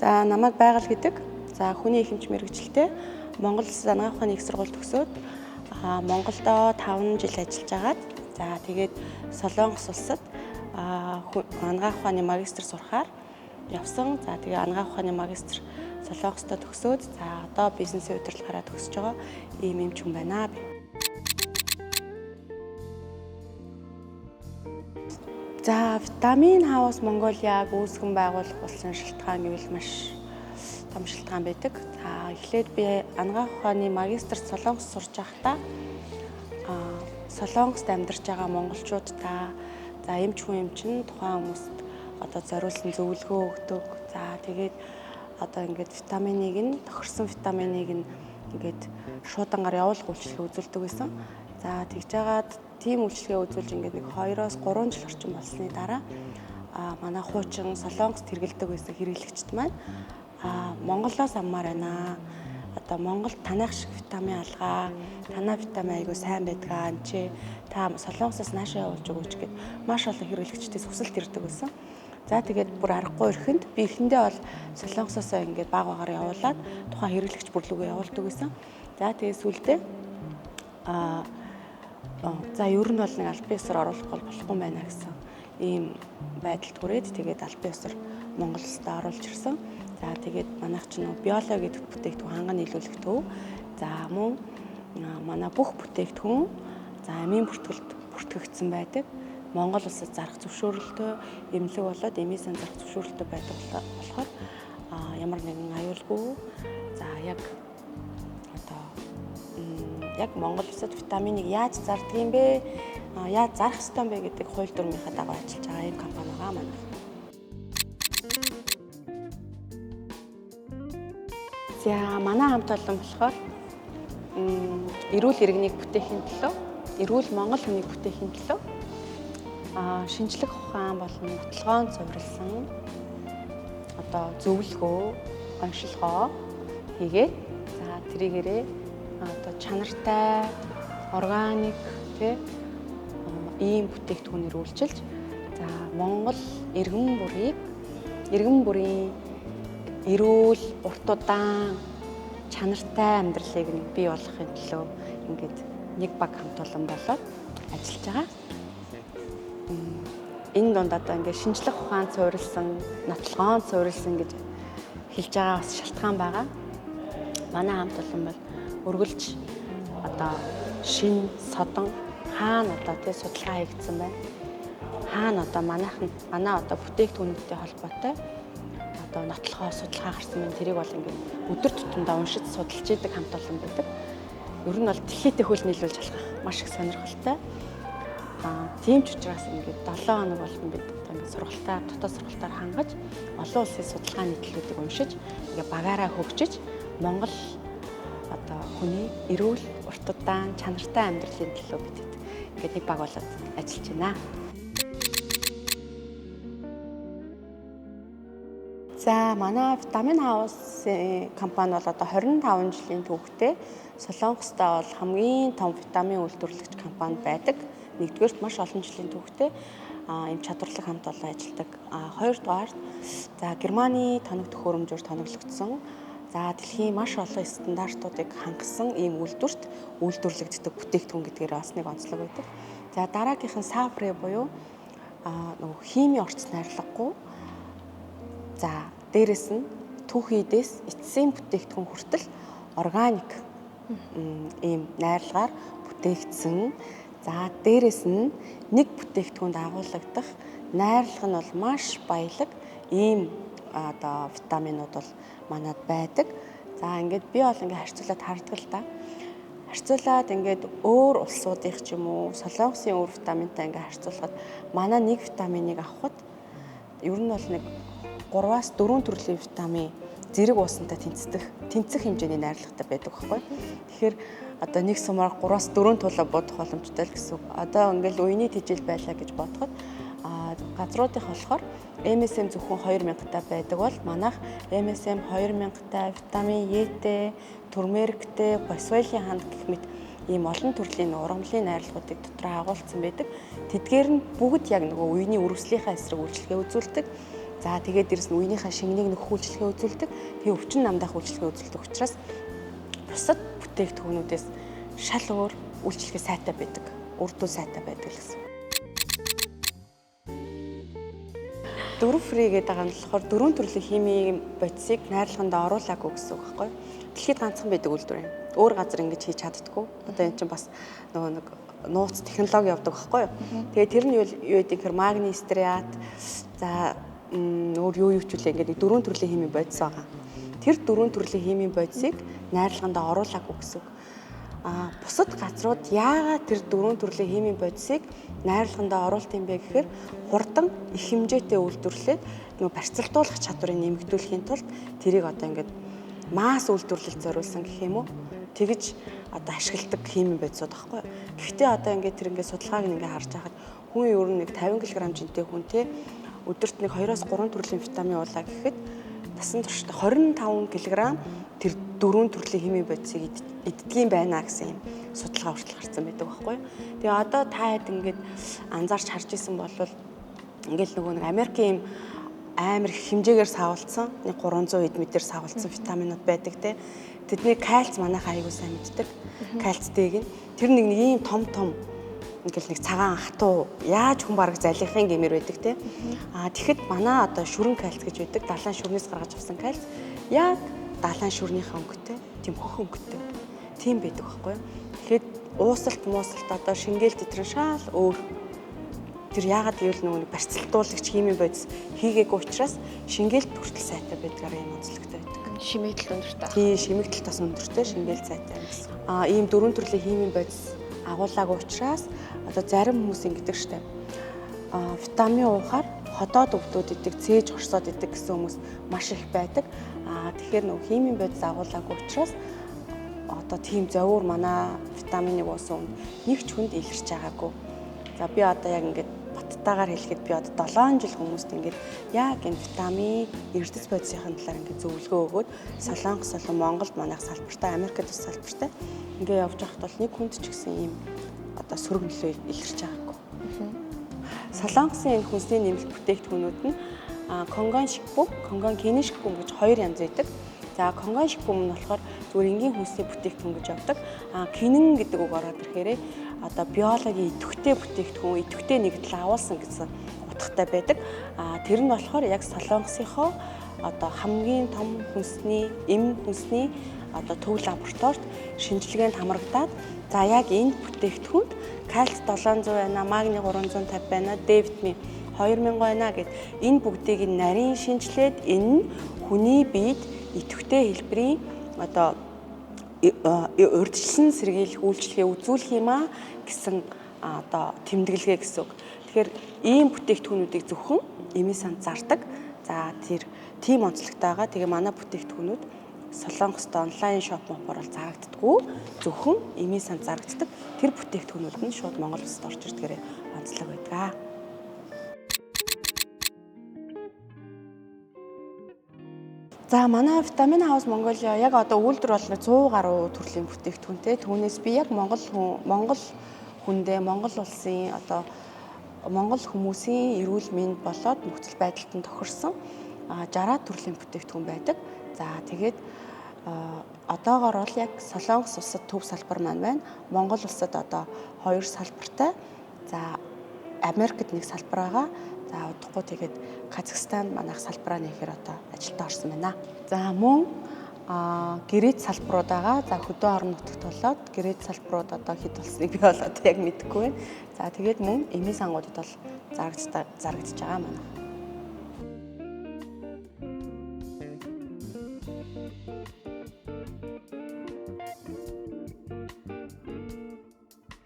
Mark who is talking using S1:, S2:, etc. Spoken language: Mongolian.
S1: За намайг Байгаль гэдэг. За хүний ихэмч мэргэжилтэй Монгол Улсын анагаах ухааны их сургууль төгсөөд Монголдо 5 жил ажиллаж агаад за тэгээд Солонгос улсад анагаах ухааны магистр сурахаар явсан. За тэгээ анагаах ухааны магистр Солонгостой төгсөөд за одоо бизнесийн удирдлагаараа төгсөж байгаа ийм эмч хүн байна би. За Vitamin House Mongolia-г үүсгэн байгуулах болсон шалтгаан гэвэл маш том шалтгаан байдаг. За эхлээд би анагаах ухааны магистр Солонгос сурч байхдаа Солонгост амьдарч байгаа монголчуудаа за эмч хүн эмчин тухайн хүмүүст одоо зориулсан зөвлөгөө өгдөг. За тэгээд одоо ингээд витаминыг нь тохирсон витаминыг нь ингээд шуудангаар явуулах үйлчилгээ үзүүлдэг байсан. За тэгж жагаад тийм үйлчилгээ үзүүлж ингээд нэг 2-оос 3 жил орчим болсны дараа манай хуучин Солонгост хэрэглэдэг байсан хэрэглэгчд маань Монголоос аммаар байна. Одоо Монголд танайх шиг витамин алгаа, танай витамин айгүй сайн байдгаа энэ чи та Солонгосоос наашаа явуулж өгөөч гэд маш олон хэрэглэгчдээс хүсэлт ирдэг байсан. За тэгээд бүр аргагүй ирэхэнд би эхэндээ бол Солонгосоос ингээд баг багаар явуулаад тухайн хэрэглэгч бүрлүүгээ явуулдаг байсан. За тэгээд сүүлдээ за ер нь бол нэг албан ёсоор оруулах бол болохгүй байна гэсэн ийм байдалд хүрээд тэгээд албан ёсоор Монгол улсад оруулж ирсэн. За тэгээд манайх ч нөө биологи гэдэг бүтээгдэхүүн ханган нийлүүлэх төв. За мөн манай бүх бүтээгдэхүүн за амийн бүртгэлд бүртгэгдсэн байдаг. Монгол улсад зарах зөвшөөрөлтөй эмнэлэг болоод эмийн сан зарах зөвшөөрөлтөй байдаг болохоор ямар нэгэн аюулгүй за яг одоо яг Монгол улсад витаминыг яаж зардаг юм бэ? Яаж зарах ёстой юм бэ гэдэг хууль дүрмийнхаа дагуу ажиллаж байгаа ийм компани байгаа манайх. За манай хамт олон болохоор эрүүл иргэнийг бүтээхийн төлөө, эрүүл монгол хүнийг бүтээхийн төлөө шинжлэх ухаан болон нотлогоонд суурилсан одоо зөвлөгөө, оншилгоо хийгээд за тэрийгээрээ одоо чанартай, органик тий ийм бүтээгдэхүүнээр үйлчилж за Монгол иргэн бүрийг иргэн бүрийн эрүүл, урт удаан чанартай амьдралыг нэг бий болгохын төлөө ингээд нэг баг хамт олон болоод ажиллаж байгаа. Энэ дунд одоо ингээд шинжлэх ухаанд суурилсан, нотлогоонд суурилсан гэж хэлж байгаа бас шалтгаан байгаа. Манай хамт олон бол үргэлж одоо шин содон хаана одоо тий судалгаа хийгдсэн байна. Хаана одоо манайхан манай одоо бүтээгдэхүүнүүдтэй холбоотой одоо нотлохоо судалгаа гарсан байна. Тэрийг бол ингээд өдөр тутамдаа уншиж судалж идэг хамт олон байдаг. Ер нь бол дэлхийдээ хөл нийлүүлж алхах маш их сонирхолтой. Тийм ч учраас ингээд 7 хоног болгон бид одоо ингээд сургалтаа дотоод сургалтаар хангаж олон улсын судалгаа нийтлүүдийг уншиж ингээд багаараа хөгжиж Монгол одоо хүний эрүүл, урт удаан, чанартай амьдралын төлөө бид ингээд нэг баг болоод ажиллаж байна. За манай Vitamin House-ийн компани бол одоо 25 жилийн түүхтэй Солонгостой бол хамгийн том витамин үйлдвэрлэгч компани байдаг. Нэгдүгээрт маш олон жилийн түүхтэй ийм чадварлаг хамт олон ажилладаг. Хоёрдугаарт за Германы тоног төхөөрөмжөөр тоноглогдсон. За дэлхийн маш олон стандартуудыг хангасан ийм үйлдвэрт үйлдвэрлэгддэг бүтээгдэхүүн гэдгээр бас нэг онцлог байдаг. За дараагийнх нь сафре буюу нөгөө химийн орц найрлагагүй. За дээрэс нь түүхийдээс эцсийн бүтээгдэхүүн хүртэл органик ийм найрлагаар бүтээгдсэн. За дээрэс нь нэг бүтээгдэхүүнд агуулгадах найрлага нь бол маш баялаг ийм одоо витаминууд бол манад байдаг. За ингээд би бол ингээд харьцуулаад хардаг л да. Харьцуулаад ингээд өөр улсуудынх ч юм уу Солонгосын өөр витаминтай ингээд харьцуулахад манай нэг витаминыг авахад ер нь бол нэг 3-аас 4 төрлийн витамин зэрэг уусантай тэнцэх хэмжээний найрлагатай байдаг байхгүй. Тэгэхээр одоо нэг сумаар 3-аас 4 тулаа будах боломжтой л гэсэн үг. Одоо ингээл үений тэжээл байлаа гэж бодоход газруудынх болохоор MSM зөвхөн 2000-тай байдаг бол манайх MSM 2000-тай, витамин Е-тэй, турмериктэй, босвелийн ханд гэх мэт ийм олон төрлийн ургамлын найрлагуудыг дотроо агуулсан байдаг. Тэдгээр нь бүгд яг нөгөө үений үрвслийнхаа эсрэг үйлчилгээ үзүүлдэг. За тэгээд дээрэс нь үеийнхээ шингэнийг нөхөх үйлчилгээ үзүүлдэг. Тэгээ өвчин намдаах үйлчилгээ үзүүлдэг учраас бусад бүтээгдэхүүнүүдээс шал өөр үйлчилгээ сайтай байдаг. Үр дүн сайтай байдаг л гэсэн. Дөрөв фри гэдэг байгаа нь болохоор дөрвөн төрлийн химийн бодисыг найрлагандаа оруулаагүй гэсэн үг байхгүй юу? Дэлхийд ганцхан байдаг үйлдвэр юм. Өөр газар ингэж хийж чаддаггүй. Одоо энэ чинь бас нөгөө нэг нууц технологи явдаг байхгүй юу? Тэгээ тэр нь юу гэдэг гэхээр магний стриат, за өөр юу юу ч үлээ ингээд дөрвөн төрлийн химийн бодис байгаа. Тэр дөрвөн төрлийн химийн бодисыг найрлагандаа оруулаагүй гэсэн үг. А бусад газрууд яагаад тэр дөрвөн төрлийн химийн бодисыг найрлагандаа оруулт юм бэ гэхээр хурдан их хэмжээтэй үйлдвэрлээд нөгөө барьцалдуулах чадварыг нэмэгдүүлэхийн тулд тэрийг одоо ингээд масс үйлдвэрлэлд зориулсан гэх юм уу? Тэгж одоо ашигладаг химийн бодисууд байхгүй юу? Гэхдээ одоо ингээд тэр ингээд судалгааг ингээд харж байхад хүн ер нь нэг 50 кг жинтэй хүн те өдөрт нэг 2-3 төрлийн витамин уулаа гэхэд насан туршдаа 25 кг тэр дөрвөн төрлийн химийн бодисыг иддэг юм байна гэсэн юм судалгаа хүртэл гарсан байдаг байхгүй юу. Тэгээ одоо та хэд ингээд анзаарч харж исэн бол ингээд нөгөө нэг Америкийн юм амар их хэмжээгээр савлцсан нэг 300 эд мэдэр савлцсан витаминууд байдаг те. Тэдний кальц манайхаа аягүй сайн мэддэг. Кальц Д-г нь тэр нэг ийм том том ингээл нэг цагаан хатуу яаж хүн бараг залихын гэмээр байдаг те. Аа тэгэхэд манай одоо шүрэн кальц гэж байдаг. Далайн шүрнээс гаргаж авсан кальц яг далайн шүрнийхээ өнгөтэй, тийм хөх өнгөтэй. Тийм байдаг байхгүй юу? Тэгэхээр уусалт муусалт одоо шингээлт тэр шал өөр. Тэр яагаад гэвэл нөгөө барьцалдуулагч химийн бодис хийгээгүй учраас шингээлт хүртэл сайтай байдгаар юм онцлогтой байдаг.
S2: Шимэгдэлт өндөртэй.
S1: Тийм, шимэгдэлт бас өндөртэй, шингээлт сайтай гэсэн. Аа ийм дөрвөн төрлийн химийн бодис агуулаагүй учраас одоо зарим хүмүүс ингэдэг штэ. Аа витамин уухаар ходоод өвдөөд идэг, цээж хорсоод идэг гэсэн хүмүүс маш их байдаг. Аа тэгэхээр нөгөө химийн бодис агуулаагүй учраас одоо тийм зовиур манай витаминыг уусан хүнд нэг ч хүнд илэрч байгаагүй. За би одоо яг ингээд баттайгаар хэлэхэд би одоо 7 жил хүмүүст ингээд яг энэ витамин эрдэс бодисынхаа талаар ингээд зөвлөгөө өгөөд Солонгос болон Монголд манайх салбартай, Америкт бас салбартай ингээд явж байхад бол нэг хүнд ч гэсэн ийм одоо сөрөг нөлөө илэрч байгаагүй. Солонгосын энэ хүнсний нэмэлт бүтээгдэхүүнүүд нь Конгон шигпүм, Конгон кенин шигпүм гэж хоёр янз байдаг. За Конгон шигпүм нь болохоор зүгээр энгийн хүнсний бүтээгдэхүүн гэж явдаг. А кенин гэдэг үг ороод ирэхээр одоо биологийн идэвхтэй бүтээгдэхүүн, идэвхтэй нэгдэл агуулсан гэсэн утгатай байдаг. А тэр нь болохоор яг Солонгосынхоо одоо хамгийн том хүнсний, эм хүнсний одоо төв лабораторид шинжилгээнд хамрагдаад за яг энэ бүтээгдэхүүнд кальц 700 байна, магний 350 байна, Д витамин 2000 байна гэд энэ бүгдийг нь нарийн шинжилээд энэ нь хүний биед идэвхтэй хэлбэрийн одоо урьдчилан сэргийлэх үйлчилгээ үзүүлэх юм а гэсэн одоо тэмдэглэгээ гэсэн үг. Тэгэхээр ийм бүтээгдэхүүнүүдийг зөвхөн эмийн санд зардаг. За тэр тийм онцлогтой байгаа. Тэгээ манай бүтээгдэхүүнүүд Солонгост онлайн шоп мопоор бол зарагддаггүй. Зөвхөн эмийн санд зарагддаг. Тэр бүтээгдэхүүнүүд нь шууд Монгол улсад орж ирдгээрээ онцлог байдаг. За манай Vitamin House Mongolia яг одоо үйлдвэр болно 100 гаруй төрлийн бүтээгдэхүүнтэй. Түүнээс би яг Монгол хүн, Монгол хүндээ, Монгол улсын одоо Монгол хүмүүсийн эрүүл мэнд болоод нөхцөл байдалд нь тохирсон 60 төрлийн бүтээгдэхүүн байдаг. За тэгээд одоогоор бол яг Солонгос улсад төв салбар маань байна. Монгол улсад одоо 2 салбартай. За Америкт нэг салбар байгаа. За удахгүй тэгээд Казахстанд манайх салбараа нээхээр одоо ажилдаа орсон байна. За мөн гэрээт салбарууд байгаа. За хөдөө орон нутагт болоод гэрээт салбарууд одоо хэд болсныг би бол одоо яг мэдэхгүй байна. За тэгээд мөн эмийн сангуудад бол зарагдаж байгаа манайх.